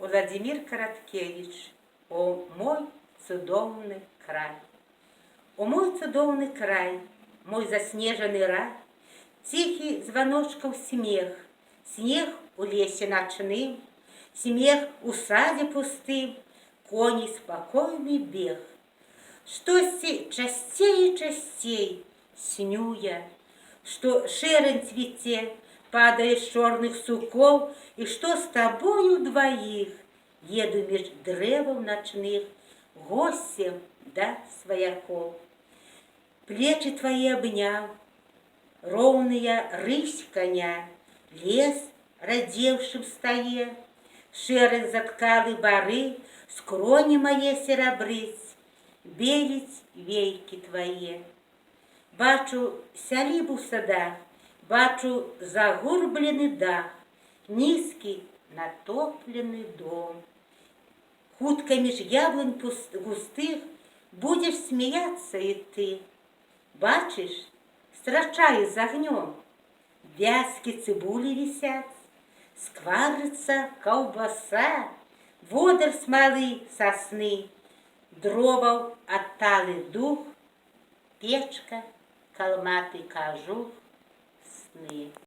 Уладзімір Караткевіч. «О мой цудоўны край». О мой цудоўны край, мой заснежаны рай, ціхі званочкаў смех, снег у лесе начным, смех у садзе пустым, коней спакойны бег. Штосьці часцей і часцей сню я, што шэрань цвіце, падае з чорных сукоў, і што з табою дваіх еду між дрэваў начных госцем да сваякоў. Плечы твае абняў, роўная рысь коня, лес радзеўшым стае, шэрань заткалы бары, скроні мае серабрыць, беліць вейкі твае. Бачу сялібу ў садах, бачу загурблены дах, нізкі натоплены дом. Хутка між яблынь густых будзеш смяяцца і ты. Бачыш, страчаю з агнём, вязкі цыбулі вісяць, скварыцца каўбаса, водар смалы сасны, дроваў адталы дух, печка, калматы кажух, сны.